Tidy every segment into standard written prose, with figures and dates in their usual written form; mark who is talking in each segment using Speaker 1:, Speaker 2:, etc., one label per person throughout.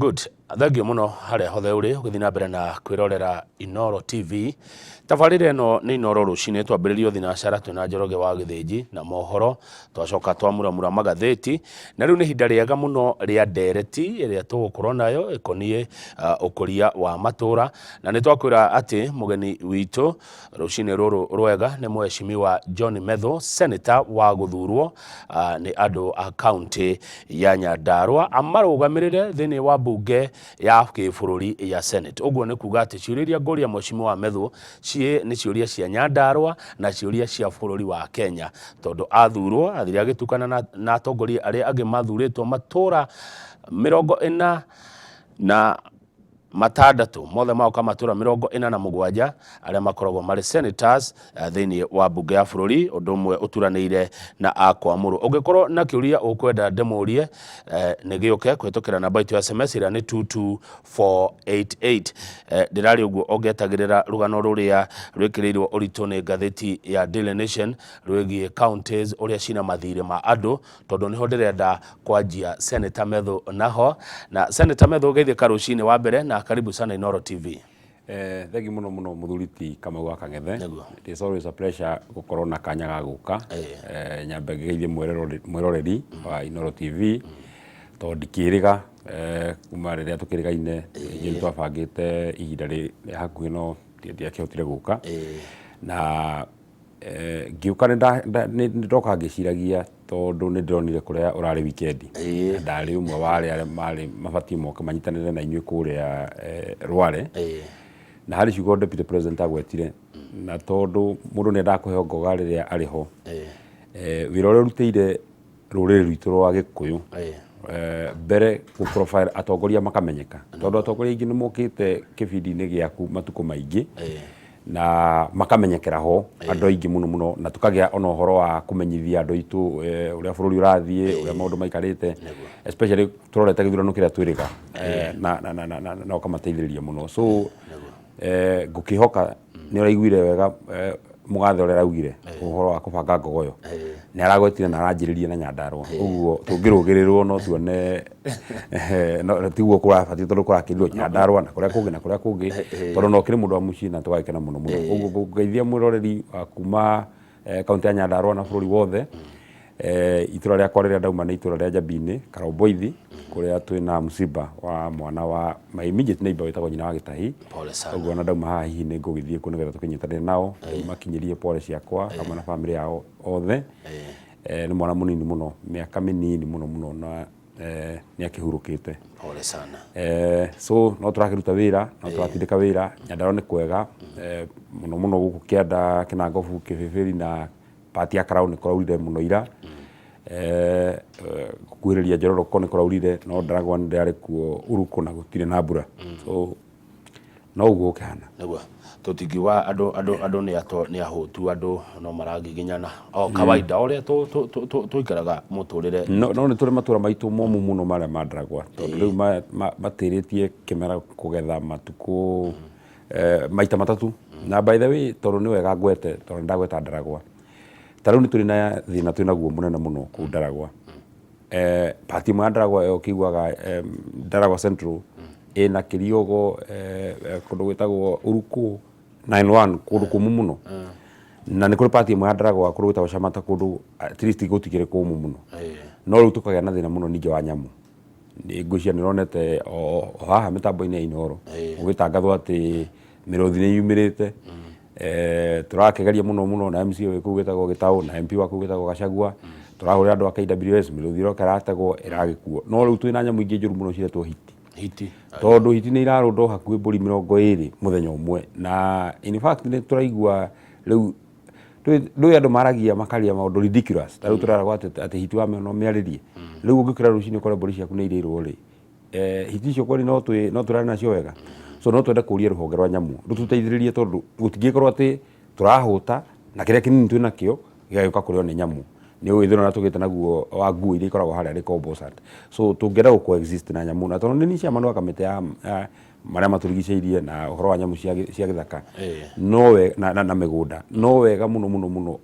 Speaker 1: Good. Thank you mũno harĩa hothe ũrĩ ũgĩthiĩ na mbere na kwĩrorera Inooro TV. Tabarĩra ĩno nĩ Inooro rũcinĩ, twambĩrĩrio thinacara twĩna Njoroge wa Gĩthĩnji na mohoro, twacoka twamuramura magathĩti, na rĩu nĩ ihinda rĩega mũno rĩa ndereti ĩrĩa tũgũkorwo nayo ĩkoniĩ ũkũria wa matũra, na nĩ twakwĩra atĩ mũgeni witũ rũcinĩ rũrũ rwega nĩ Mheshimiwa John Methu, senator wa gũthurwo nĩ andũ a kaunti ya Nyandarua amarũgamĩrĩre thĩinĩ wa mbunge ya kĩbũrũri ya Senate. Ũguo nĩ kuga atĩ ciũria iria ngũria Mheshimiwa Methu ciĩ nĩ ciũria cia Nyandarua na ciũria cia bũrũri wa Kenya, tondũ athurwo athire agĩtukana na atongoria arĩa angĩ mathurĩtwo matũra 46 mothe magoka matũra 47 arĩa makoragwo marĩ senators thĩinĩ wa mbunge ya bũrũri, ũndũ ũmwe ũturanĩire na akwamũrwo. Ũngĩkorwo na kĩũria ũkwenda ndĩmũrie, nĩ gĩũke kũhĩtũkĩra namba itũ ya SMS ĩrĩa nĩ 22488. Ndĩrarĩ ũguo ongetagĩrĩra rũgano rũrĩa rwĩkĩrĩirwo ũritũ nĩ ngathĩti ya Daily Nation rwĩgiĩ counties ũrĩa cina mathirĩ ma andũ, tondũ nĩho ndĩrenda kwanjia Senator Methu naho. Na Senator Methu, geithĩka rũcinĩ wa mbere na karibu sana Inooro TV.
Speaker 2: Thengi mũno mũno, mũthuri ti Kamau wa Kang'ethe.
Speaker 1: Nĩguo.
Speaker 2: It is always a pleasure gũkorwo na kanya ga gũka. Nyambe ngeithie mwĩroreri wa Inooro TV, tondũ ndikĩrĩga kuma rĩrĩa tũkĩrĩgaine. Ithuĩ nĩ twabangĩte ihinda rĩa hakuhĩ no ndiakĩhotire gũka. Na ngĩũka nĩ ndoka ngĩciragia, tondũ nĩ ndĩronire kũrĩa ũrarĩ weekend. Na ndarĩ ũmwe wa arĩa marĩ mabatiĩ moke manyitanĩre na inyuĩ kũrĩa Rware. Na harĩ ciugo Deputy President agwetire, na tondũ mũndũ nĩ endaga kũheo ngoga rĩrĩa arĩ ho, wĩra ũrĩa ũrutĩire rũrĩrĩ rwitũ rwa Gĩkũyũ, mbere gũ profile atongoria makamenyeka, tondũ atongoria aingĩ nĩ mokĩte kĩbindi-inĩ gĩaku matukũ maingĩ na makamenyekera ho andũ aingĩ mũno mũno, na tũkagĩa ona ũhoro wa kũmenyithia andũ aitũ ũrĩa bũrũri ũrathiĩ, ũrĩa maũndũ maikarĩte, especially tũrorete gĩthurano kĩrĩa twĩrĩga, na ũkamateithĩrĩria mũno. So ngũkĩhoka nĩ ũraiguire wega mũgathe ũrĩa araugire ũhoro wa kũbanga ngogoyo, nĩ aragwetire na aranjĩrĩria na Nyandarũa. Ũguo tũngĩrũgĩrĩrwo no tuone no tiguo kũrabatiĩ, tondũ kũrakĩrirwo Nyandarũa na kũrĩa kũngĩ na kũrĩa kũngĩ, tondũ no kĩrĩ mũndũ wa mũciĩ na tũgagĩkena mũno mũno. Ũguo ngũgeithia mwĩroreri wa kuma kaunti ya Nyandarũa na bũrũri wothe. Itũra rĩakwa rĩrĩa ndauma nĩ itũra rĩa Njambi-inĩ, Karomboithi, kũrĩa twĩna mũciba wa mwana wa my immediate neighbor wĩtagwo nyina wa Gĩtahi.
Speaker 1: Pole sana.
Speaker 2: Ũguo ona ndauma haha hihi nĩ ngũgĩthiĩ kuo nĩgetha tũkĩnyitanĩre nao, makinyĩrie pole ciakwa hamwe na bamĩrĩ yao othe. Nĩ mwana mũnini mũno, mĩaka mĩnini mũno mũno, na nĩ akĩhurũkĩte.
Speaker 1: Pole sana.
Speaker 2: So no tũrakĩruta wĩra, no tũratindĩka wĩra. Nyandarũa nĩ kwega, mũno mũno gũkũ kĩanda Kĩnangobu, Kĩbĩbĩri na part ya Karau nĩ kũraurire mũno ira. Gũkuhĩrĩria Njororoko nĩ kũraurire, no Ndaragwa nĩ ndĩrarĩ kuo Uruku na gũtirĩ na mbura. So no ũguo gũkĩhana.
Speaker 1: Nĩguo tũtingiuga andũ nĩ ahũtu, andũ no maragiginyana o kawaida ũrĩa tũikaraga mũtũrĩre.
Speaker 2: No nĩ tũrĩ matũra maitũ momũ mũno marĩa ma Ndaragwa, tondũ rĩu matĩrĩtie kĩmera kũgetha matukũ maita matatũ. Na by the way, tondũ nĩ wega ngwete, tondũ nĩ ndagweta Ndaragwa, ta rĩu nĩ tũrĩ na thĩna twĩ naguo mũnene mũno kũu Ndaragwa. Part ĩmwe ya Ndaragwa ĩyo ũkĩiguaga Ndaragwa Central ĩna Kĩriogo, kũndũ gwĩtagwo Uruku 91, kũndũ kũmũ mũno, na nĩ kũrĩ part ĩmwe ya Ndaragwa kũndũ gwĩtagwo Camata, kũndũ at least gũtikĩrĩ kũmũ mũno. No rĩu tũkagĩa na thĩna mũno ningĩ wa nyamũ. Nĩ ngwĩciria nĩ ũronete o haha mĩtambo-inĩ ya Inooro gũgĩtangathwo atĩ mĩrũthi nĩ yumĩrĩte. Tũrakĩgeria mũno mũno na MCA wĩ kũu wĩtagwo Gĩtaũ na MP wa kũu wĩtagwo Gachagua, tũrahũrĩra andũ a KWS, mĩrũthi ĩroka ĩrategwo ĩragĩkuo. No rĩu twĩna nyamũ ingĩ njũru mũno ciretwo hiti,
Speaker 1: Hiti.
Speaker 2: Tondũ hiti nĩ irarũndwo hakuhĩ mbũri 20 mũthenya ũmwe, na in fact nĩ tũraigua rĩu ndũĩ andũ maragia makaria maũndũ ridiculous. Ta rĩu tũraragwo atĩ hiti wamĩona ũmĩarĩrie. Rĩu ũngĩũkĩra rũcinĩ ũkore mbũri ciaku nĩ irĩirwo rĩ, hiti icio kweli no tũrare nacio wega? So no twende kũria rũhonge rwa nyamũ rũtũteithĩrĩrie, tondũ gũtingĩkorwo atĩ tũrahũta na kĩrĩa kĩnini twĩ nakĩo gĩgagĩũka kũrĩo nĩ nyamũ. Nĩ ũĩ thĩna ũrĩa tũgĩte naguo wa nguo iria ikoragwo harĩa Rĩkombocat. So tũngĩenda gũ coexist na nyamũ, na tondũ nĩ niĩ chairman wa kamĩtĩ ya marĩa matũrigicĩirie na ũhoro wa nyamũ cia gĩthaka no we, na mĩgũnda, no wega mũno mũno mũno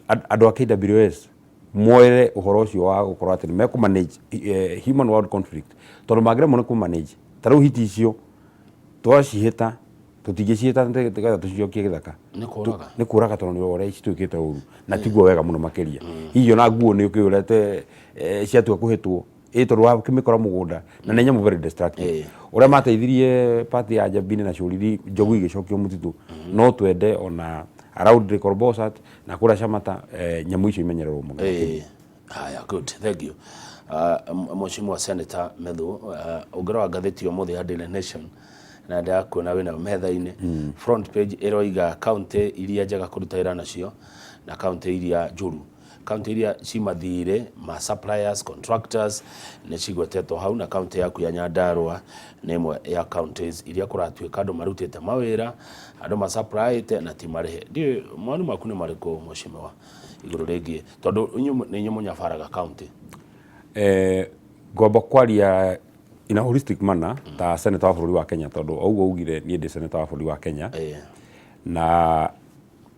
Speaker 2: andũ a KWS Moere ũhoro ũcio wa gũkorwo atĩ nĩ mekũ manage human world conflict, tondũ mangĩremwo nĩ kũ manage ta rĩu hiti icio twacihĩta, tũtingĩcihĩta nĩgetha tũcicokie gĩthaka.
Speaker 1: Nĩ kũraga.
Speaker 2: Nĩ kũraga, tondũ nĩ ũrĩa cituĩkĩte ũru na tiguo wega mũno makĩria. Hihi ona nguo nĩ ũkĩũrete ciatua kũhĩtwo ĩ tondũ wakĩmĩkora mũgũnda na nĩ nyamũ very destructive. Ũrĩa mateithirie party ya Njabini na Cũriri, njogu igĩcokio mũtitũ, no twende ona around Lake Olbosat na kũrĩa Shamata nyamũ icio imenyererwo mũno makĩria.
Speaker 1: Haya, good, thank you. Mheshimiwa Senator Methu, ũngĩrora ngathĩti ũmũthĩ ya Daily Nation na ndakuona wĩna metha-inĩ, front page ĩroiga kaunti iria njega kũruta wĩra nacio na kaunti iria njũru, kaunti iria ci mathirĩ ma suppliers, contractors nĩ cigwetetwo hau, na kaunti yaku ya Nyandarua nĩ ĩmwe ya counties iria kũratuĩka andũ marutĩte mawĩra, andũ masupplyĩte na ti marĩhe. Ndiũĩ mawoni maku nĩ marĩkũ, mheshimiwa, igũrũ rĩgiĩ, tondũ inyuĩ nĩ inyuĩ mũnyabaraga kaunti?
Speaker 2: Ngwamba kwaria in a holistic manner ta senator wa bũrũri wa Kenya, tondũ o ũguo ugire niĩ ndĩ senator wa bũrũri wa Kenya na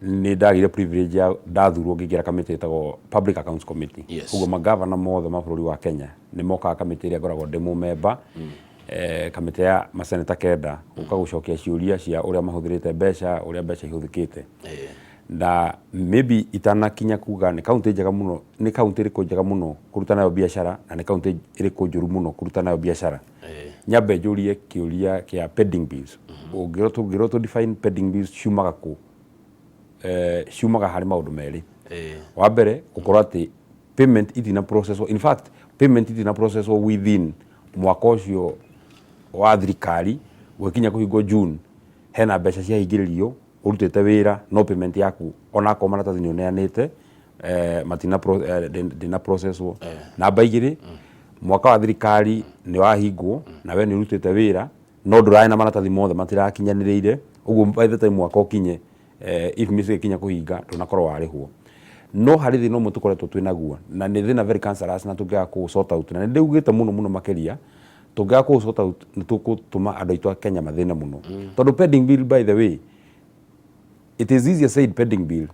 Speaker 2: nĩ ndagĩire privilege ya ndathurwo ngĩingĩra kamĩtĩ ĩtagwo Public Accounts Committee. Ũguo magavana mothe ma bũrũri wa Kenya nĩ mokaga kamĩtĩ ĩrĩa ngoragwo ndĩ mũmemba, kamĩtĩ ya maseneta kenda, gũka gũcokia ciũria cia ũrĩa mahũthĩrĩte mbeca, ũrĩa mbeca ihũthĩkĩte. Na maybe itanakinya kuga nĩ kaunti njega mũno, nĩ kaunti ĩrĩkũ njega mũno kũruta nayo biacara na nĩ kaunti ĩrĩkũ njũru mũno kũruta nayo biacara, nyambe njũrie kĩũria kĩa pending bills. Ũngĩrwo tũngĩrwo tũ define pending bills ciumaga kũ? Ciumaga harĩ maũndũ merĩ. Wa mbere, gũkorwo atĩ payment itina process, in fact payment itina process within mwaka ũcio wa thirikari gũgĩkinya kũhingwo June, hena mbeca ciahingĩrĩrio ũrutĩte wĩra no payment yaku onakorwo maratathi nĩ ũneanĩte matina ndĩna processwo. Namba igĩrĩ, mwaka wa thirikari nĩ wahingwo na we nĩ ũrutĩte wĩra no ndũrarĩ na maratathi mothe, matirakinyanĩrĩire, ũguo by the time mwaka ũkinye, IFMIS ĩgĩkinya kũhinga, ndũnakorwo warĩhwo. No harĩ thĩna ũmwe tũkoretwo twĩ naguo na nĩ thĩna very cancerous na tũngĩaga kũ sort out, na nĩ ndĩugĩte mũno mũno makĩria, tũngĩaga kũ sort out nĩ tũgũtũma andũ aitũ a Kenya mathĩne mũno, tondũ pending bill, by the way, it is easier said pending bill,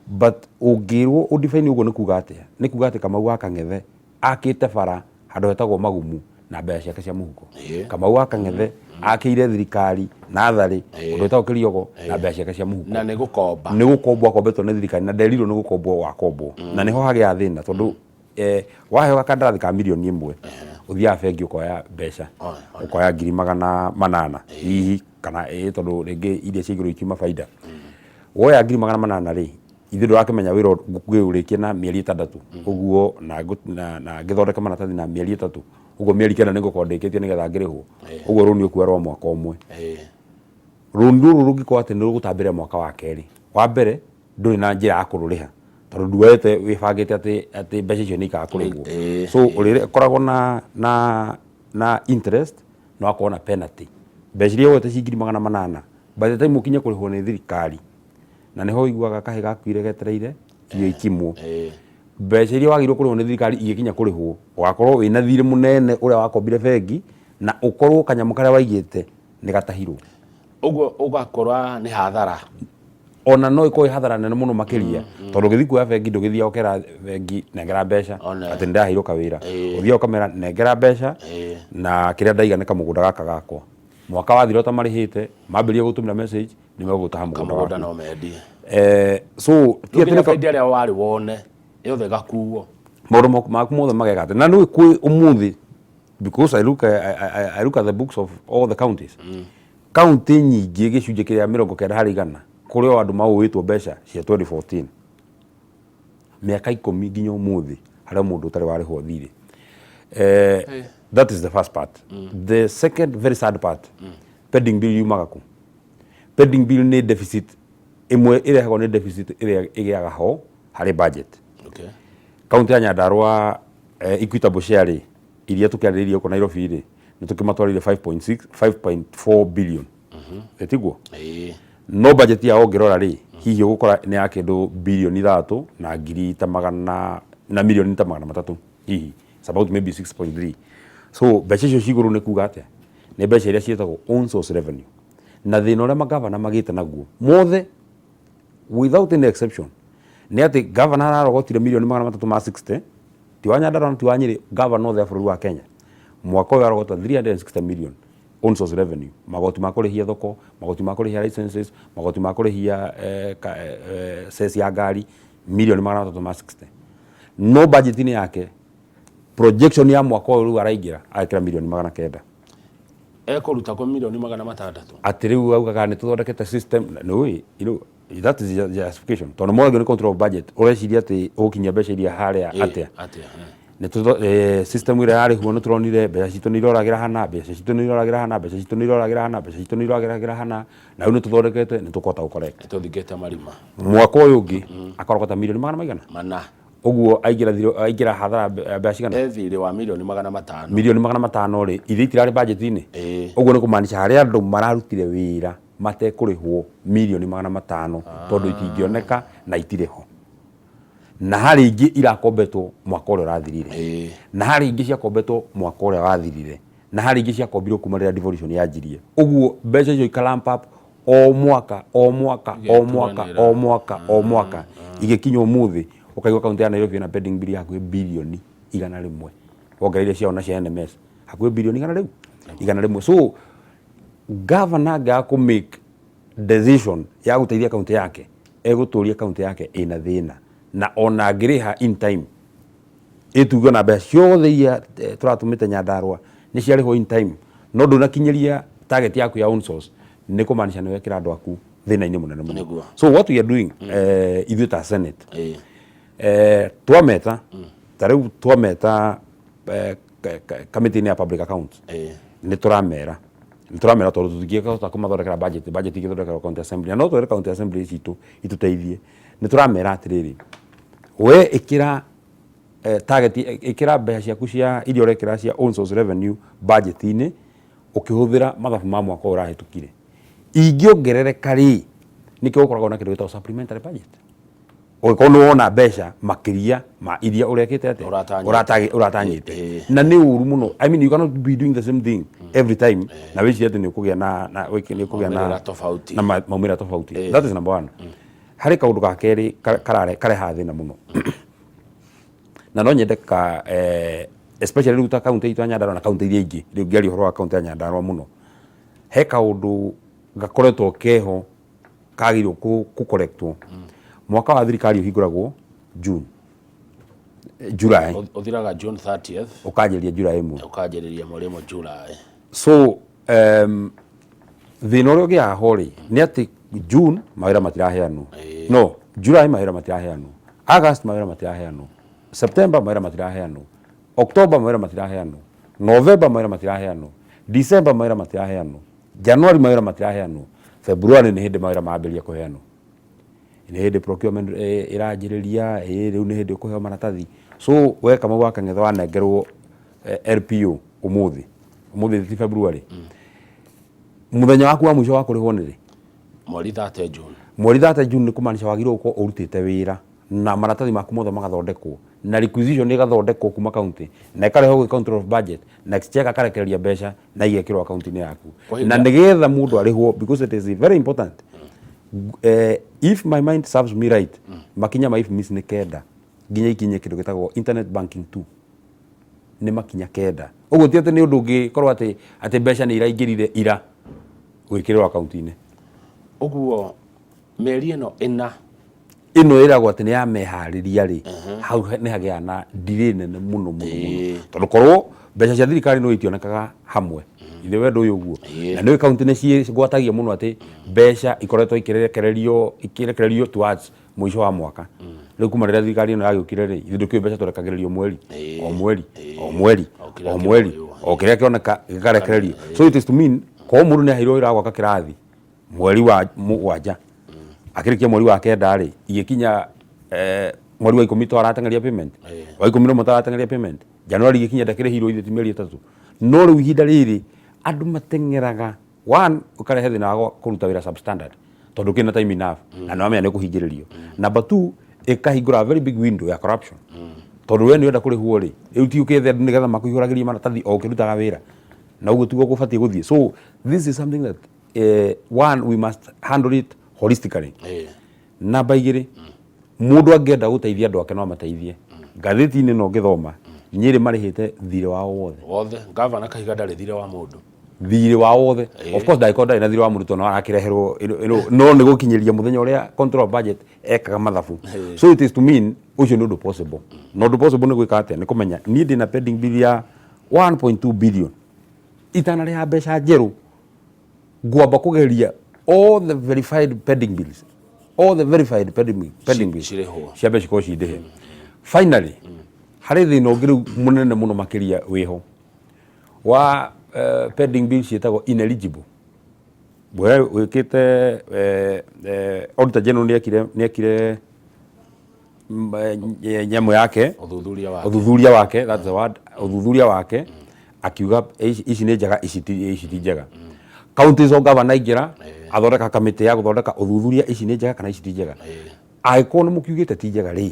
Speaker 2: but ũngĩrwo ũdefine ũguo nĩ kuga atĩa? Nĩ kuga atĩ Kamau wa Kang'ethe akĩte bara handũ hetagwo Magumu na mbeca ciake cia mũhuko. Kamau wa Kang'ethe akĩire thirikari natharĩ ũndũ wĩtagwo Kĩriogo na mbeca ciake cia mũhuko.
Speaker 1: Na nĩ gũkomba.
Speaker 2: Nĩ gũkombwo akombetwo nĩ thirikari na nderirwo nĩ gũkombwo wakombwo, na nĩho hagĩaga thĩna, tondũ waheo gakandarathi ka mirioni 1, ũthiaga bengi ũkoya mbeca, ũkoya 800,000 hihi kana ĩ, tondũ rĩngĩ iria cia igũrũ ikiuma baida. Woya 800,000 rĩ, ithuĩ ndũrakĩmenya wĩra ngũũrĩkia na mĩeri 6 ũguo na ngĩthondeka maratathi na mĩeri 3 ũguo, mĩeri 9 nĩ ngũkorwo ndĩkĩtie nĩgetha ngĩrĩhwo. Ũguo rũni ũkuoya rwa mwaka ũmwe. Rũni rũrũ rũngĩkorwo atĩ nĩ rũgũtambĩrĩra mwaka wa kerĩ, wa mbere ndũrĩ na njĩra ya kũrũrĩha tondũ nduoete wĩbangĩte atĩ mbeca icio nĩ ikaga kũrĩhwo. So ũrĩkoragwo na interest na ũgakorwo na penalty. Mbeca iria woete ci 800,000, by the time ũkinye kũrĩhwo nĩ thirikari, na nĩho ũiguaga kahĩ gakuire getereire irio ikimwo, mbeca iria wagĩrĩirwo kũrĩhwo nĩ thirikari igĩkinya kũrĩhwo, ũgakorwo wĩna thirĩ mũnene ũrĩa wakombire bengi na ũkorwo kanyamũ karĩa waigĩte nĩ gatahirwo.
Speaker 1: Ũguo ũgakora nĩ hathara.
Speaker 2: Ona no ĩkorwo ĩ hathara nene mũno makĩria, tondũ ũgĩthiĩ kuoya bengi ndũgĩthiaga ũkera bengi nengera mbeca atĩ nĩndaheirwo kawĩra. Ũthiaga ũkamera nengera mbeca na kĩrĩa ndaiga nĩ kamũgũnda gaka gakwa. Mwaka wathira ũtamarĩhĩte, mambĩrĩria gũtũmĩra message nĩ megũgũtaha mũgũnda
Speaker 1: kamũgũnda
Speaker 2: waku.
Speaker 1: No mendie.
Speaker 2: So ti atĩ
Speaker 1: nginya baida ĩrĩa warĩ wone yothe ĩgakuo.
Speaker 2: Maũndũ maku mothe mageka atĩ na nĩ kwĩ ũmũthĩ, because I look at the books of all the counties, kaunti nyingĩ gĩcunjĩ kĩa 90% kũrĩ o andũ maũĩtwo mbeca cia 2014, mĩaka 10 nginya ũmũthĩ harĩ o mũndũ ũtarĩ warĩhwo thirĩ. That is the first part. The second very sad part, pending bill yumaga kũ? Pending bill nĩ deficit ĩmwe ĩrehagwo nĩ deficit ĩrĩa ĩgĩaga ho harĩ budget. Kaunti ya Nyandarua, equitable share rĩ, iria tũkĩarĩrĩirie gũkũ Nairobi rĩ, nĩ tũkĩmatwarĩire 5.6 5.4 billion, ĩtiguo?
Speaker 1: Ĩĩ.
Speaker 2: No budget yao ũngĩrora rĩ, hihi ũgũkora nĩ ya kĩndũ bilioni 3 na ngiri ta magana na milioni ta 300, hihi it's about maybe 6.3. So mbeca icio cigũrũ nĩ kuga atĩa? Nĩ mbeca iria ciĩtagwo own source revenue, na thĩna ũrĩa magavana magĩte naguo mothe without any exception. Nĩ atĩ governor ararogotire mirioni 360, ti wa Nyandarua na ti wa Nyĩrĩ, governor othe a bũrũri wa Kenya. Mwaka ũyũ arogota 360 million own source revenue, magoti ma kũrĩhia thoko, magoti ma kũrĩhia licenses, magoti ma kũrĩhia cess ya ngari, mirioni 360. No budget-inĩ yake, projection ya mwaka ũyũ rĩu araingĩra, agekĩra mirioni 900.
Speaker 1: Ekũruta kũ mirioni 600?
Speaker 2: Atĩ rĩu augaga nĩ tũthondekete system, nĩ ũĩ, you know, that is justification, tondũ mwagĩrĩirwo nĩ control of budget, ũreciria atĩ ũgũkinyia mbeca iria harĩa atĩa?
Speaker 1: Atĩa?
Speaker 2: Nĩ system ĩrĩa yarĩhwo, nĩ tũronire mbeca citũ nĩ iroragĩra hana, mbeca citũ nĩ iroragĩra hana, mbeca citũ nĩ iroragĩra hana, mbeca citũ nĩ iroragĩra hana, na rĩu nĩ tũthondekete, nĩ tũkũhota gũ correct.
Speaker 1: Nĩ tũthingĩte marima.
Speaker 2: Mwaka ũyũ ũngĩ akarogota mirioni magana maigana?
Speaker 1: Mana.
Speaker 2: Ũguo aingĩra thirĩ, aingĩra hathara mbeca cigana?
Speaker 1: E thirĩ wa mirioni 500.
Speaker 2: Mirioni 500 rĩ, iria itirarĩ budget-inĩ.
Speaker 1: Ĩĩ.
Speaker 2: Ũguo nĩ kũmaanisha harĩ andũ mararutire wĩra matekũrĩhwo mirioni 500, tondũ itingĩoneka na itirĩ ho. Na harĩ ingĩ irakombetwo mwaka ũrĩa ũrathirire. Na harĩ ingĩ ciakombetwo mwaka ũrĩa wathirire. Na harĩ ingĩ ciakombirwo kuma rĩrĩa devolution yanjirie. Ũguo mbeca icio ika ramp up o mwaka, o mwaka, o mwaka, o mwaka, o mwaka, igĩkinya ũmũthĩ ũkaigua kaunti ya Nairobi ĩna pending bill ya hakuhĩ birioni 100, wongereire ciao na cia NMS hakuhĩ birioni igana rĩu 100. So governor angĩaga kũ make decision ya gũteithia kaunti yake, egũtũria kaunti yake ĩna thĩna, na ona angĩrĩha in time, ĩtuge na mbeca ciothe iria tũratũmĩte Nyandarua nĩ ciarĩhwo in time, no ndũnakinyĩria target yaku ya own source, nĩ kũmaanisha nĩ wekĩra andũ aku thĩna-inĩ mũnene mũno. So what we are doing, ithuĩ ta Senate, twameta ta rĩu twameta kamĩtĩ-inĩ ya public accounts, nĩ tũramera tondũ tũtingĩhota kũmathondekera budget. Budget ingĩthondekerwo county assembly, na no twĩre county assembly citũ itũteithie. Nĩ tũramera atĩrĩrĩ, we ĩkĩra target, ĩkĩra mbeca ciaku cia iria ũrekĩra cia own source revenue budget-inĩ ũkĩhũthĩra mathabu ma mwaka ũyũ ũrahĩtũkire. Ingĩongerereka rĩ, nĩkĩo gũkoragwo na kĩndũ gĩtagwo supplementary budget, ũngĩkorwo nĩ wona mbeca makĩria ma iria ũrekĩte atĩa?
Speaker 1: Ũratanyĩte.
Speaker 2: Ũratanyĩte. Na nĩ ũru mũno. I mean, you cannot be doing the same thing every time na wĩcirie atĩ nĩ ũkũgĩa na nĩ ũkũgĩa na
Speaker 1: Maumĩrĩra tofauti.
Speaker 2: Na maumĩrĩra tofauti. That is number one. Harĩ kaũndũ ga kerĩ karehaga thĩna mũno, na no nyende ka especially rĩu ta kaunti itũ ya Nyandarua na kaunti iria ingĩ, rĩu ngĩaria ũhoro wa kaunti ya Nyandarua mũno, he kaũndũ gakoretwo keho kagĩrĩirwo kũ-correctwo. Mwaka wa thirikari ũhingũragwo June, July.
Speaker 1: Ũthiraga June 30th.
Speaker 2: Ũkanjĩrĩria July 1.
Speaker 1: Ũkanjĩrĩria mweri 1 July.
Speaker 2: So thĩna ũrĩa ũgĩaga ho rĩ, nĩ atĩ June mawĩra matiraheanwo, no July mawĩra matiraheanwo, August mawĩra matiraheanwo, September mawĩra matiraheanwo, October mawĩra matiraheanwo, November mawĩra matiraheanwo, December mawĩra matiraheanwo, January mawĩra matiraheanwo, February nĩ hĩndĩ mawĩra mambĩrĩria kũheanwo, nĩ hĩndĩ procurement ĩranjĩrĩria, rĩu nĩ hĩndĩ ũkũheo maratathi. So we Kamau wa Kang'ethe wanengerwo LPO ũmũthĩ, ũmũthĩ ti February, mũthenya waku wa mũico wa kũrĩhwo nĩ rĩ?
Speaker 1: Mweri 30 June.
Speaker 2: Mweri 30 June, nĩ kũmaanisha wagĩrĩirwo gũkorwo ũrutĩte wĩra na maratathi maku mothe magathondekwo na requisition ĩgathondekwo kuma county na ĩkarehwo gwĩ control of budget na exchequer akarekereria mbeca na igekĩrwo akaunti-inĩ yaku na nĩgetha mũndũ arĩhwo, because it is very important. If my mind serves me right, makinya ma IFMIS nĩ 9 nginya ikinye kĩndũ gĩtagwo internet banking 2, nĩ makinya 9. Ũguo ti atĩ nĩ ũndũ ũngĩkorwo atĩ mbeca nĩ iraingĩrire ira gwĩkĩrĩrwo akaunti-inĩ.
Speaker 1: Ũguo mĩeri ĩno 4
Speaker 2: Ĩno ĩragwo atĩ nĩ ya meharĩria rĩ, hau nĩ hagĩaga na delay nene mũno mũno mũno, tondũ korwo mbeca cia thirikari no itionekaga hamwe ithe wendo ũyũ ũguo. Na nĩ kaunti nĩ cigwatagia mũno atĩ mbeca ikoretwo ikĩrekererio towards mũico wa mwaka. Rĩu kuma rĩrĩa thirikari ĩno yagĩũkire rĩ, ithuĩ ndũkĩũĩ mbeca tũrekagĩrĩrio mweri o mweri o mweri
Speaker 1: O kĩrĩa
Speaker 2: o mweri
Speaker 1: kĩroywo.
Speaker 2: O kĩrĩa kĩoneka gĩkarekererio. So it is to mean korwo mũndũ nĩ aheirwo wĩra wa gwaka kĩrathi mweri wa 7, akĩrĩkia mweri wa 9 rĩ, igĩkinya mweri wa 10 to arateng'eria payment, wa 11 to arateng'eria payment, January igĩkinya ndakĩrĩhirwo, ithe ti mĩeri 3. No rĩu ihinda rĩrĩ andũ mateng'eraga, one, ũkarehe thĩna wa kũruta wĩra substandard tondũ kĩna time enough na nĩ wamenya nĩ ũkũhingĩrĩrio. Number two, ĩkahingũra a very big window ya corruption, tondũ we nĩ ũrenda kũrĩhwo rĩ, rĩu ti ũkĩethe andũ nĩgetha makũihũragĩrie maratathi o ũkĩrutaga wĩra, na ũguo tiguo gũbatiĩ gũthiĩ. So this is something that one, we must handle it holistically. Namba 2, Mũndũ angĩenda gũteithia andũ ake no amateithie. Ngathĩti-inĩ no ngĩthoma Nyĩrĩ marĩhĩte thirĩ wao wothe.
Speaker 1: Wothe. Gavana Kahiga ndarĩ thirĩ wa mũndũ.
Speaker 2: Thirĩ wao wothe. Of course ndangĩkorwo ndarĩ na thirĩ wa mũndũ tondũ no arakĩreherwo no nĩ gũkinyĩria mũthenya ũrĩa control budget ekaga mathabu. So it is to mean ũcio nĩ ũndũ possible. Na ũndũ possible nĩ gwĩka atĩa? Nĩ kũmenya niĩ ndĩna pending bill ya 1.2 billion. Itanarĩha mbeca njerũ ngwamba kũgeria all the verified pending bills, all the verified pending bills
Speaker 1: cirĩhwo.
Speaker 2: Ciambe cikorwo cindĩhe. Finally, harĩ thĩna ũngĩ rĩu mũnene mũno makĩria wĩho wa pending bills ciĩtagwo ineligible. We wĩkĩte auditor general nĩekire nyamũ yake.
Speaker 1: Ũthuthuria wake.
Speaker 2: Ũthuthuria wake, that's the word, ũthuthuria wake akiuga ici nĩ njega, ici ti njega. Counties o governor aingĩra athondeka kamĩtĩ ya gũthondeka ũthuthuria ici nĩ njega kana ici ti njega. Angĩkorwo nĩ mũkiugĩte ti njega rĩ,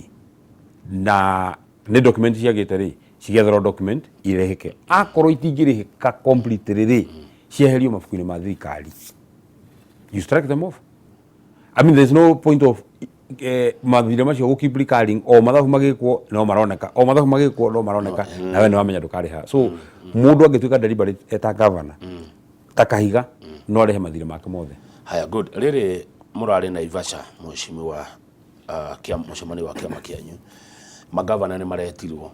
Speaker 2: na nĩ document ciagĩte rĩ, cigetherwo document irĩhĩke. Akorwo itingĩrĩhĩka completely rĩ, cieherio mabuku-inĩ ma thirikari. You strike them off. I mean, there's no point of mathirĩ macio gũ keep recurring, o mathabu magĩkwo no maroneka, o mathabu magĩkwo no maroneka, na we nĩ wamenya ndũkarĩha. So mũndũ angĩtuĩka deliberate eta governor ta Kahiga, no arĩhe mathirĩ make mothe.
Speaker 1: Haya, good. Rĩrĩ mũrarĩ Naivasha, mheshimiwa, kia mũcemanio wa kĩama kĩanyu, magavana nĩ maretirwo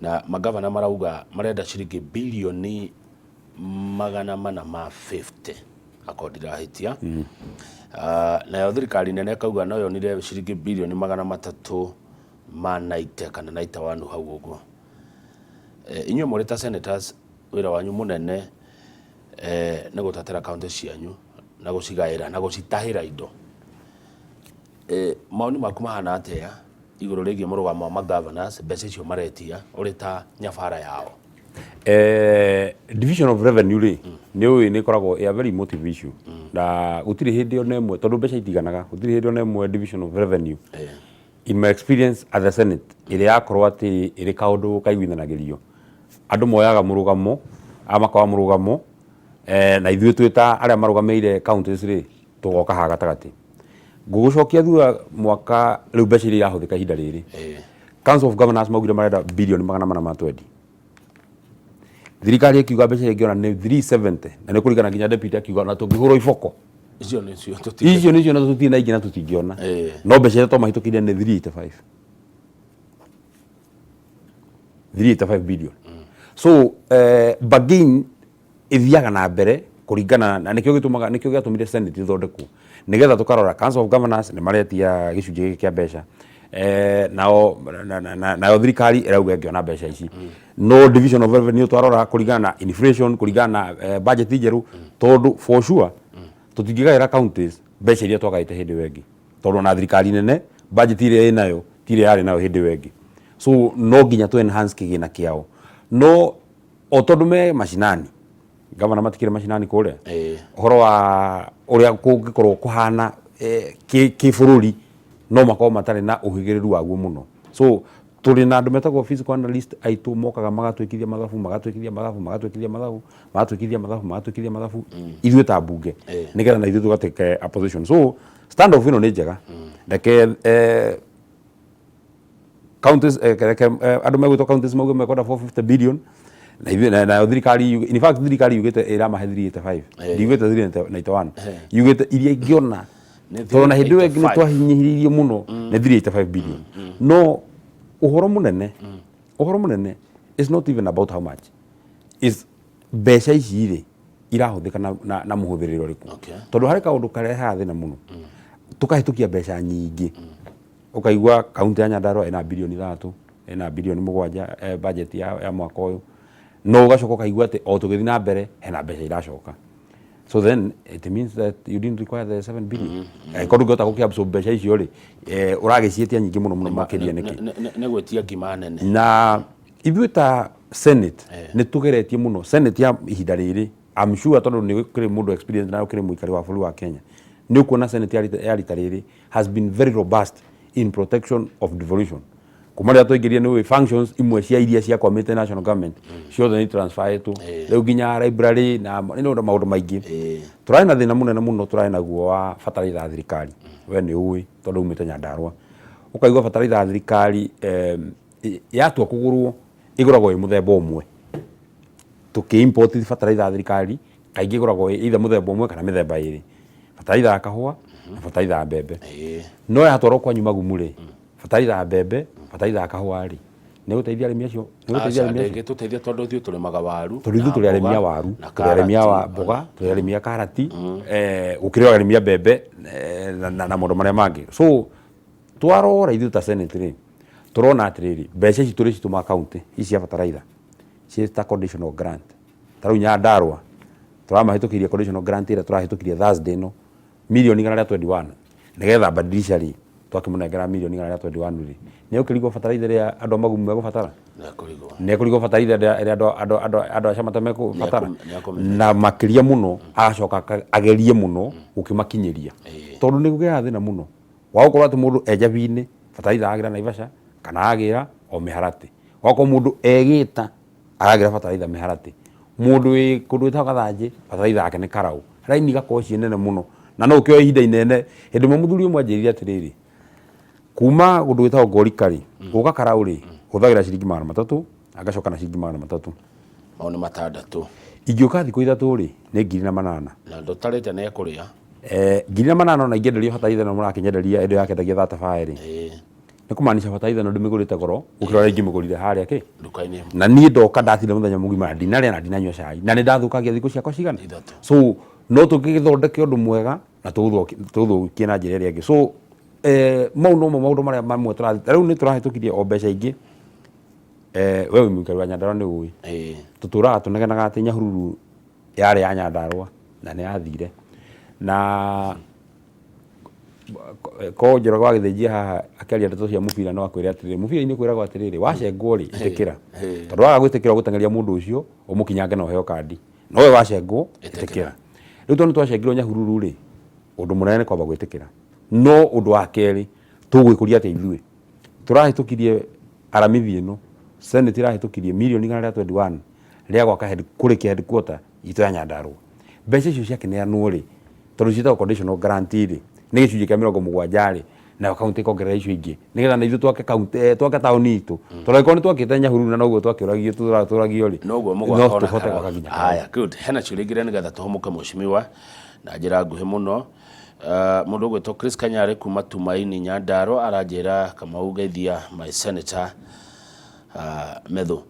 Speaker 1: na magavana marauga marenda ciringi bilioni 450, akorwo ndirahĩtia. Nayo thirikari nene ĩkauga no yonire ciringi bilioni 390 kana 91 hau ũguo. Inyuĩ mũrĩ ta senators, wĩra wanyu mũnene nĩ gũtetera kaunti cianyu na gũcigaĩra na gũcitahĩra indo. Maoni maku mahana atĩa igũrũ rĩgiĩ mũrũgamo wa magovernors, mbeca icio maretia, ũrĩ ta nyabara yao?
Speaker 2: Division of revenue rĩ, nĩ ũĩ nĩ ĩkoragwo a very emotive issue, na gũtirĩ hĩndĩ ona ĩmwe, tondũ mbeca itiganaga, gũtirĩ hĩndĩ ona ĩmwe division of revenue, in my experience at the Senate, ĩrĩa yakorwo atĩ ĩrĩ kaũndũ kaiguithanagĩrio. Andũ moyaga mũrũgamo a makoya mũrũgamo, na ithuĩ twĩ ta arĩa marũgamĩrĩire counties rĩ, tũgoka haha gatagatĩ. Ngũgũcokia thutha mwaka rĩu, mbeca iria irahũthĩka ihinda rĩrĩ, Council of Governors maugire marenda bilioni 420. Thirikari ĩkiuga mbeca iria ĩngĩona nĩ 370, na nĩ kũringana nginya deputy akiuga na tũngĩhũrwo iboko.
Speaker 1: Icio nĩcio tũtingĩ.
Speaker 2: Icio nĩcio na tũtirĩ na ingĩ na tũtingĩona. No mbeca iria twamahĩtũkĩire nĩ 385, 385 billion. So bargain ĩthiaga na mbere kũringana na nĩkĩo gĩtũmaga, nĩkĩo gĩatũmire Senate ĩthondekwo, nĩgetha tũkarora Council of Governors nĩ maretia gĩcunjĩ gĩkĩ kĩa mbeca, nao nayo thirikari ĩrauga ĩngĩona mbeca ici. No division of revenue twarora kũringana na inflation, kũringana na budget njerũ, tondũ for sure tũtingĩgaĩra counties mbeca iria twagaĩte hĩndĩ ĩyo ĩngĩ, tondũ ona thirikari nene budget ĩrĩa ĩnayo ti ĩrĩa yarĩ nayo hĩndĩ ĩyo ĩngĩ. So no nginya tũ enhance kĩgĩna kĩao, no o tondũ me macinani, gavana matikĩrĩ macinani kũrĩa, ũhoro wa ũrĩa kũngĩkorwo kũhana kĩbũrũri no makorwo matarĩ na ũhĩgĩrĩru waguo mũno. So tũrĩ na andũ metagwo fiscal analyst aitũ, mokaga magatwĩkithia mathabu, magatwĩkithia mathabu, magatwĩkithia mathabu, magatwĩkithia mathabu, magatwĩkithia mathabu ithuĩ ta mbunge, nĩgetha na ithuĩ tũgatake a position. So stand off ĩno nĩ njega. Reke counties, reke andũ megwĩtwo counties mauge mekwenda 450 billion, na ithuĩ nayo thirikari in fact thirikari yugĩte ĩramahe 385. Ndiugĩte 391, yugĩte iria ingĩona,
Speaker 1: Nĩ
Speaker 2: tondũ na hĩndĩ ĩyo ĩngĩ nĩ
Speaker 1: 385.
Speaker 2: twahinyĩrĩirio mũno, nĩ 385 billion. No ũhoro mũnene is not even about how much is mbeca ici rĩ irahũthĩka na mũhũthĩrĩre ũrĩkũ. Tondũ harĩ kaũndũ karehaga thĩna mũno, tũkahĩtũkia mbeca nyingĩ, ũkaigua kaunti ya Nyandarua ĩna bilioni 3, ĩna bilioni 7, budget ya mwaka ũyũ, no ũgacoka ũkaigua atĩ o tũgĩthiĩ na mbere hena mbeca iracoka. So then it means that you didn't require the 7 billion. Angĩkorwo ndũngĩhota gũkĩ-absorb mbeca icio rĩ, ũragĩciĩtia nyingĩ mũno mũno makĩria nĩkĩ?
Speaker 1: Nĩ gwĩtia ngima nene.
Speaker 2: Na ithuĩ ta Senate nĩ tũgeretie mũno. Senate ya ihinda rĩrĩ, I'm sure tondũ nĩ kũrĩ mũndũ experience na ũkĩrĩ mũikari wa bũrũri wa Kenya, nĩ ũkuona Senate ya rita rĩrĩ has been very robust in protection of devolution. Kuma rĩrĩa twaingĩrire, nĩ ũĩ functions imwe cia iria ciakwamĩte national government ciothe nĩ transferĩtwo rĩu nginya library na nĩ ũndũ maũndũ maingĩ. Tũrarĩ na thĩna mũnene mũno tũrarĩ naguo wa bataraitha ya thirikari. We nĩ ũĩ tondũ umĩte Nyandarua. Ũkaigua bataraitha ya thirikari yatua kũgũrwo ĩgũragwo ĩ mũthemba ũmwe. Tũkĩ import bataraitha ya thirikari kaingĩ ĩgũragwo ĩ either mũthemba ũmwe kana mĩthemba ĩrĩ, bataraitha ya kahũa na bataraitha ya mbembe. No yatwarwo kwanyu magumu rĩ, bataraitha ya mbembe, bataraitha ya kahũa rĩ, nĩ ĩgũteithia arĩmi acio? Nĩ ĩgũteithia
Speaker 1: Aca
Speaker 2: arĩmi acio?
Speaker 1: Ndĩngĩtũteithia tondũ ithuĩ tũrĩmaga waru
Speaker 2: Tondũ ithuĩ
Speaker 1: na
Speaker 2: tũrĩ arĩmi a
Speaker 1: mboga
Speaker 2: waru,
Speaker 1: na
Speaker 2: tũrĩ arĩmi a
Speaker 1: karati.
Speaker 2: mboga, tũrĩ arĩmi a karati, gũkĩrĩ arĩmi a mbembe na maũndũ marĩa mangĩ. So twarora ithuĩ ta Senate rĩ, tũrona atĩrĩrĩ, mbeca ici tũrĩcitũma county ici cia bataraitha ciĩ ta conditional grant. Ta rĩu Nyandarũa tũramahĩtũkĩria conditional grant ĩrĩa tũrahĩtũkirie Thursday ĩno mirioni 121, nĩgetha badilisha rĩ, twakĩmũnengera mirioni 121 rĩ, nĩ egũkĩrigwo bataraitha ĩrĩa andũ a Magumu megũbatara?
Speaker 1: Nĩekũrigwo.
Speaker 2: Nĩ ekũrigwo bataraitha ĩrĩa andũ a Shamata mekũbatara?
Speaker 1: Nĩekũmenya.
Speaker 2: Na makĩria mũno agacoka agerie mũno gũkĩmakinyĩria, tondũ nĩ kũgĩaga thĩna mũno wa gũkorwo atĩ mũndũ e Njabi-inĩ bataraitha agĩra Naivasha kana agĩra o Mĩharatĩ, wakorwo mũndũ egĩta aragĩra bataraitha Mĩharatĩ, mũndũ wĩ kũndũ gwĩtagwo Gathanjĩ bataraitha yake nĩ Karaũ, raini igakorwo ciĩ nene mũno na no ũkĩoe ihinda inene. Hĩndĩ ĩmwe mũthuri ũmwe anjĩrire atĩrĩrĩ, kuma kũndũ gwĩtagwo Ngorika rĩ, gũka Karaũ rĩ, hũthagĩra ciringi 300 na ngacoka na ciringi 300.
Speaker 1: Mau nĩ 600.
Speaker 2: Ingĩũka thikũ 3 rĩ, nĩ 1,800.
Speaker 1: Na ndũtarĩte nĩ ekũrĩa.
Speaker 2: 1,800 ona ingĩenderio bataraitha ĩno mũrakĩnyenderia ĩndĩ yakĩendagia 35 rĩ, nĩ kũmaanisha bataraitha ĩno ndĩmĩgũrĩte goro gũkĩra ũrĩa ingĩmĩgũrire harĩa kĩ
Speaker 1: Nduka-inĩ.
Speaker 2: Na niĩ ndoka ndatinda mũthenya mũgima na ndinarĩa na ndinanyua cai na nĩ ndathũkangia thikũ ciakwa cigana?
Speaker 1: 3.
Speaker 2: So no tũgĩthondeke ũndũ mwega na tũũthũkie na njĩra ĩrĩa ĩngĩ. So mau nomo maũndũ marĩa mamwe tũrathiĩ. Ta rĩu nĩ tũrahĩtũkirie o mbeca ingĩ. We wĩ mũikari wa Nyandarũa nĩ ũĩ. Tũtũraga tũnegenaga atĩ Nyahururu yarĩ ya Nyandarũa na nĩ yathire. Na ko Njoroge wa Gĩthĩnjia haha akĩaria ndeto cia mũbira no akwĩre atĩrĩrĩ, mũbira-inĩ kwĩragwo atĩrĩrĩ, wacengwo rĩ, ĩtĩkĩra. Tondũ waga gwĩtĩkĩra ũgũteng'eria mũndũ ũcio, ũmũkinyange na ũheo kandi. No we wacengwo, ĩtĩkĩra. Rĩu tondũ nĩ twacengirwo Nyahururu rĩ, ũndũ mũnene nĩ kwamba gwĩtĩkĩra. No ũndũ wa kerĩ, tũgwĩkũria atĩa ithuĩ? Tũrahĩtũkirie Aramithi ĩno, Senate ĩrahĩtũkirie mirioni 121 rĩa gwaka head, kũrĩkia headquarter itũ ya Nyandarũa. Mbeca icio ciakĩneanwo rĩ, tondũ ciĩtagwo conditional grant rĩ, nĩ gĩcunjĩ kĩa 70 rĩ, nayo kaunti ĩkongerera icio ingĩ, nĩgetha na ithuĩ twake kaunti, twake taũni itũ. Tondũ angĩkorwo nĩ twakĩte Nyahururu na noguo twakĩũragio tũragio rĩ,
Speaker 1: noguo
Speaker 2: no
Speaker 1: mũgwaka ona
Speaker 2: tũhote
Speaker 1: Karau.
Speaker 2: gwaka nginya Karau.
Speaker 1: Haya, good. Hena ciũria igĩrĩ nĩgetha tũhũmũke mheshimiwa na njĩra nguhĩ mũno. Mũndũ ũgwĩtwo Chris Kanyarĩ kuma Tumaini Nyandarua aranjĩra Kamau geithia my senator Methu.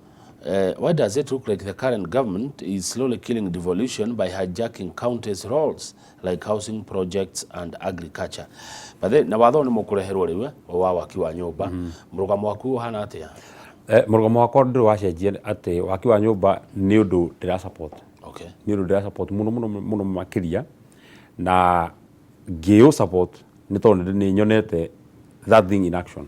Speaker 1: Why does it look like the current government is slowly killing devolution by hijacking counties' roles like housing projects and agriculture? But then, na watho nĩ mũkũreherwo rĩu wa waki wa nyũmba. Mũrũgamo waku ũhana atĩa?
Speaker 2: Mũrũgamo wakwa ndũrĩ wacenjia atĩ waki wa nyũmba nĩ ũndũ ndĩra support. Nĩ ũndũ ndĩra support mũno mũno mũno makĩria, na ngĩũ support nĩ tondũ nĩ nyonete that thing in action.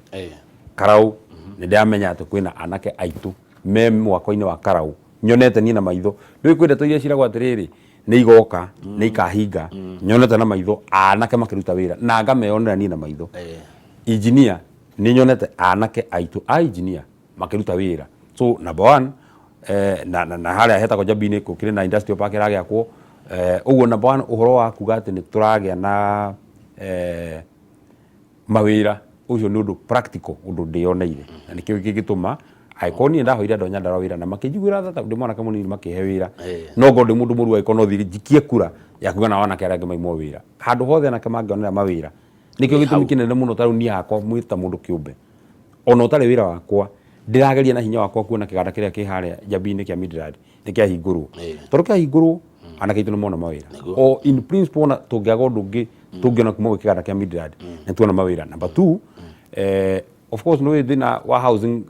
Speaker 2: Karau nĩ ndĩramenya atĩ kwĩna anake aitũ me mwako-inĩ wa Karau nyonete niĩ na maitho. Nĩ kwĩ ndeto iria ciragwo atĩrĩrĩ, nĩ igoka, nĩ ikahinga, nyonete na maitho anake makĩruta wĩra na ngameyonera niĩ na maitho. Engineer nĩ nyonete anake aitũ a engineer makĩruta wĩra. So number one, na harĩa hetagwo Njambi-inĩ gũkĩrĩ na industrial park ĩragĩakwo. Ũguo number one, ũhoro wa kuga atĩ nĩ tũragĩa na mawĩra, ũcio nĩ ũndũ practical, ũndũ ndĩyoneire, na nĩkĩo gĩgĩtũma angĩkorwo niĩ ndahoire andũ a Nyandarũa wĩra na makĩnjiguĩra tha tondũ ndĩ mwanake mũnini makĩhe wĩra, no ngorwo ndĩ mũndũ mũru angĩkorwo no thiĩ njikie kura ya kuga nao anake arĩa angĩ maimwo wĩra. Handũ hothe anake mangĩonera mawĩra, nĩkĩo gĩtũmi kĩnene mũno ta rĩu niĩ hakwa mwĩ ta mũndũ kĩũmbe, ona ũtarĩ wĩra wakwa, ndĩrageria na hinya wakwa kuona kĩganda kĩrĩa kĩ harĩa Njambi-inĩ kĩa Midland nĩ kĩahingũrwo. Tondũ kĩahingũrwo, anake aitũ nĩ mona mawĩra. O in principle ona tũngĩaga ũndũ ũngĩ tũngĩona kuma gwĩ kĩganda kĩa Midland, nĩ tuona mawĩra. Number two, of course nĩ ũĩ thĩna wa housing,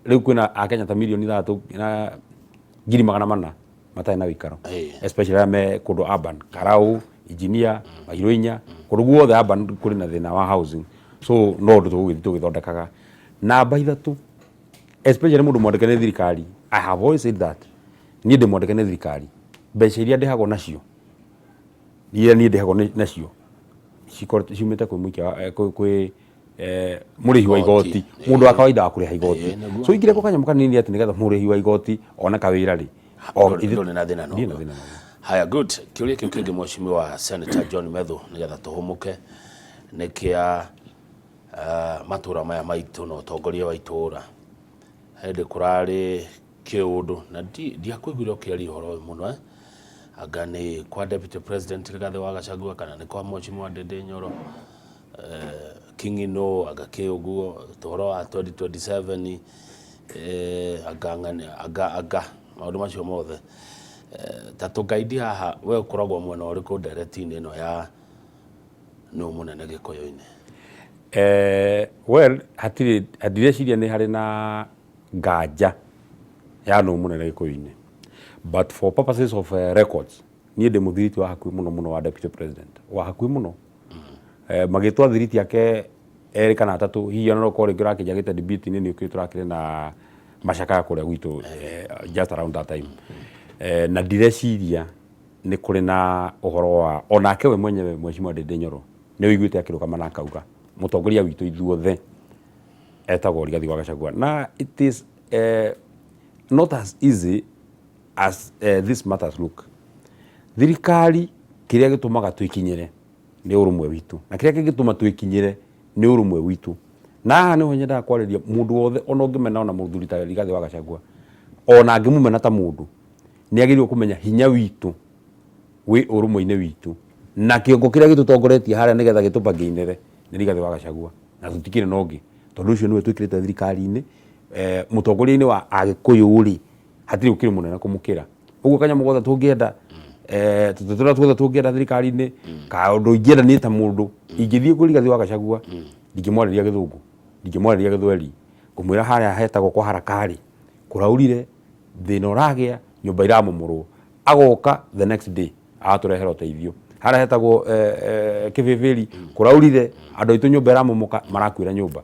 Speaker 2: rĩu kwĩna Akenya ta 3,400,000 matarĩ na wĩikaro, especially arĩa me kũndũ urban, Karau, Engineer, Mairũ inya, kũndũ guothe urban kũrĩ na thĩna wa housing. So no ũndũ tũgũgĩthiĩ tũgĩthondekaga. Namba 3, especially mũndũ mwandĩke nĩ thirikari, I have always said that niĩ ndĩ mwandĩke nĩ thirikari, mbeca iria ndĩhagwo nacio, iria niĩ ndĩhagwo nacio cikoretwo ciumĩte kwĩ mũikia wa, kwĩ mũrĩhi wa igoti, mũndũ wa kawaida wa kũrĩha igoti. So ingĩrekwo kanyamũ kanini atĩ nĩgetha mũrĩhi wa igoti one kawĩra rĩ,
Speaker 1: Ndũrĩ na thĩna
Speaker 2: ndirĩ na thĩna naguo.
Speaker 1: Haya, good. Kĩũria kĩu kĩngĩ mheshimiwa Senator John Methu nĩgetha tũhũmũke nĩ kĩa Matũra maya maitũ na ũtongoria wa itũra hĩndĩ kũrarĩ kĩũndũ na ndiakũiguire ũkĩaria ũhoro ũyũ mũno, eh? Anga nĩ kwa Deputy President Rigathĩ wa Gachagua kana nĩ kwa Mheshimiwa Ndindi Nyoro, King'ino, anga kĩ ũguo ũhoro wa 2027, anga ng'ania, anga maũndũ macio mothe, ta tũgaidi haha, we ũkoragwo mwena ũrĩkũ ndereti-inĩ ĩno ya nũ mũnene Gĩkũyũ-inĩ?
Speaker 2: Well, hatirĩ, ndireciria nĩ harĩ na nganja ya nũ mũnene Gĩkũyũ-inĩ, but for purposes of records, niĩ ndĩ mũthiriti wa hakuhĩ mũno mũno wa Deputy President, wa hakuhĩ mũno. Magĩtwo athiriti ake erĩ kana atatũ, hihi ona no ũkorwo rĩngĩ ũrakĩnjagĩte debate-inĩ nĩ ũkĩũĩ tũrakĩrĩ na macakaya kũrĩa gwitũ, just around that time. Na ndireciria nĩ kũrĩ na ũhoro wa onake we mwenyewe Mheshimiwa Ndindi Nyoro nĩ ũiguĩte akĩrũgama na akauga mũtongoria witũ ithuothe etagwo Rigathi wa Gachagua, na it is not as easy as these matters look. Thirikari kĩrĩa gĩtũmaga twĩkinyĩre nĩ ũrũmwe witũ, na kĩrĩa kĩngĩtũma twĩkinyĩre nĩ ũrũmwe witũ. Na haha nĩho nyendaga kwarĩria mũndũ wothe, ona ũngĩmena ona mũthuri ta Rigathi wa Gachagua, ona angĩmũmena ta mũndũ, nĩ agĩrĩirwo kũmenya hinya witũ wĩ ũrũmwe-inĩ witũ, na kĩongo kĩrĩa gĩtũtongoretie harĩa nĩgetha gĩtũbangĩinĩre nĩ Rigathi wa Gachagua, na tũtikĩrĩ na ũngĩ, tondũ ũcio nĩwe twĩkĩrĩte thirikari-inĩ. Mũtongoria-inĩ wa Agĩkũyũ rĩ, hatirĩ ũkĩrĩ mũnene kũmũkĩra. Ũguo kanyamũ gothe tũngĩenda, tũtĩ tũrĩa tuothe tũngĩenda thirikari-inĩ, kaũndũ ingĩenda niĩ ta mũndũ, ingĩthiĩ kwĩ Rigathi wa Gachagua, ndingĩmwarĩria Gĩthũngũ, ndingĩmwarĩria Gĩthweri, ngũmwĩra harĩa hetagwo kwa Haraka rĩ, kũraurire, thĩna ũragĩa, nyũmba iramomorwo. Agoka the next day agatũrehera ũteithio. Harĩa hetagwo Kĩbĩbĩri, kũraurire, andũ aitũ nyũmba ĩramomoka, marakuĩra nyũmba.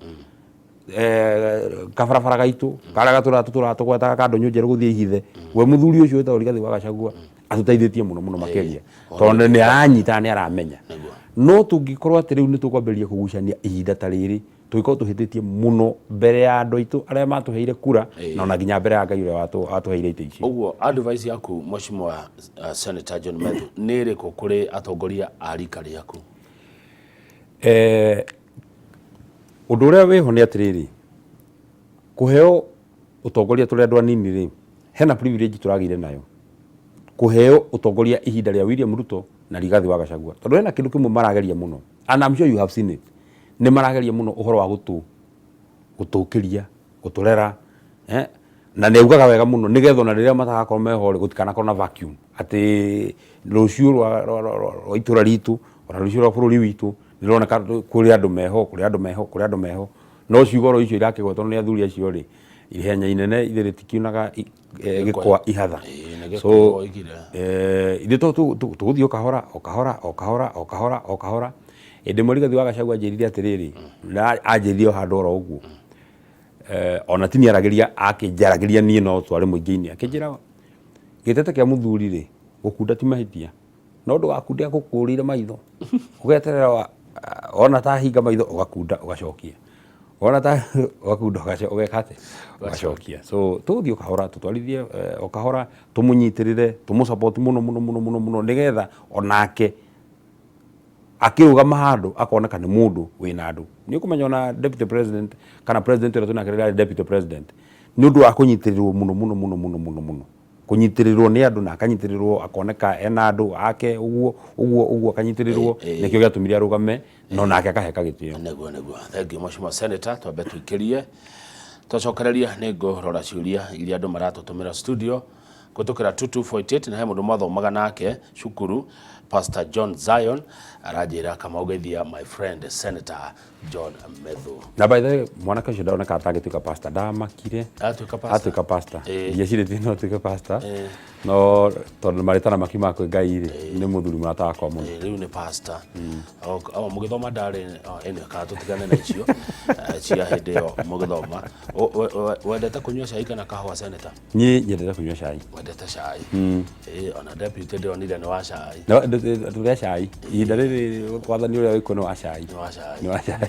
Speaker 2: Kabarabara gaitũ karĩa gatũraga tũtũraga tũgwetaga ka Ndũnyũ Njerũ gũthiĩ Ihithe, we mũthuri ũcio wĩtagwo Rigathi wa Gachagua atũteithĩtie mũno mũno makĩria, tondũ nĩ aranyita, nĩ aramenya. No tũngĩkorwo atĩ rĩu nĩ tũkwambĩrĩria kũgucania ihinda ta rĩrĩ, tũngĩkorwo tũhĩtĩtie mũno mbere ya andũ aitũ arĩa matũheire kura, na ona nginya mbere ya Ngai ũrĩa watũheire itĩ ici.
Speaker 1: Ũguo advice yaku, Mheshimiwa Senator John Methu, nĩ ĩrĩkũ kũrĩ atongoria a rika rĩaku?
Speaker 2: Ũndũ ũrĩa wĩho nĩ atĩrĩrĩ, kũheo ũtongoria tũrĩ andũ anini rĩ, hena privilege tũragĩire nayo kũheo ũtongoria ihinda rĩa William Ruto na Rigathi wa Gachagua, tondũ hena kĩndũ kĩmwe marageria mũno, and I'm sure you have seen it, nĩ marageria mũno ũhoro wa gũtũkĩria, gũtũrera, na nĩ augaga wega mũno nĩgetha ona rĩrĩa matagakorwo meho rĩ, gũtikanakorwo na vacuum atĩ rũciũ rwa itũra ritũ ona rũciũ rwa bũrũri witũ nĩ rũroneka kũrĩ andũ meho, kũrĩ andũ meho, kũrĩ andũ meho. No ciugo oro icio irakĩgwetwo nĩ athuri acio rĩ, ihenya inene ithe rĩtikiunaga gĩkwa ihatha. So ithuĩ tũgũthiĩ o kahora o kahora o kahora o kahora o kahora. Hĩndĩ ĩmwe Rigathi wa Gachagua anjĩrire atĩrĩrĩ, na anjĩrire o handũ oro ũguo, ona ti niĩ aragĩria, akĩnjaragĩria niĩ no twarĩ mũingĩ-inĩ, akĩnjĩra gĩtete kĩa mũthuri rĩ, gũkunda ti mahĩtia, no ndũgakunde agũkũrĩire maitho, ũgeterera wona ta hinga maitho ũgakunda ũgacokia, wona ta ũgakunda ũgeka atĩa, ũgacokia. So tũgũthiĩ o kahora, tũtwarithie o kahora, tũmũnyitĩrĩre, tũmũ support mũno mũno mũno mũno mũno, nĩgetha onake akĩrũgama handũ akoneka nĩ mũndũ wĩna andũ. Nĩ ũkũmenya ona Deputy President kana President ũrĩa twĩnake rĩrĩa arĩ Deputy President, nĩ ũndũ wa kũnyitĩrĩrwo mũno mũno mũno mũno mũno mũno, kũnyitĩrĩrwo nĩ andũ na akanyitĩrĩrwo akoneka ena andũ ake ũguo ũguo ũguo, akanyitĩrĩrwo, nĩkĩo gĩatũmire arũgame no nake akaheka gĩtĩo.
Speaker 1: Nĩguo, nĩguo. Thank you, Mheshimiwa Senator. Twambe tũikĩrie, twacokereria nĩ ngũrora ciũria iria andũ maratũtũmĩra studio kũhĩtũkĩra 2248, na he mũndũ mwathomaga nake cukuru, Pastor John Zion, aranjĩra Kamau geithia my friend Senator John Methu.
Speaker 2: Na by the way, mwanake ũcio ndaroneka atangĩtuĩka pastor, ndamakire.
Speaker 1: Atuĩka pastor.
Speaker 2: Atuĩka pastor. Ndiecirĩtie no atuĩke pastor. No tondũ marĩtana makiumaga kwĩ Ngai rĩ, nĩ mũthuri mũrata wakwa mũno.
Speaker 1: Rĩu nĩ pastor. Mũgĩthoma ndarĩ, anyway, kana tũtigane na icio cia hĩndĩ ĩyo mũgĩthoma. Wendete kũnyua cai kana kahũa, Senator?
Speaker 2: Niĩ nyendete kũnyua cai.
Speaker 1: Wendete cai. Ona deputy ndĩronire nĩ wa cai.
Speaker 2: No tũrĩa cai ihinda rĩrĩ, wathani ũrĩa wĩkuo nĩ wa cai.
Speaker 1: Nĩ wa cai.
Speaker 2: Nĩ wa cai.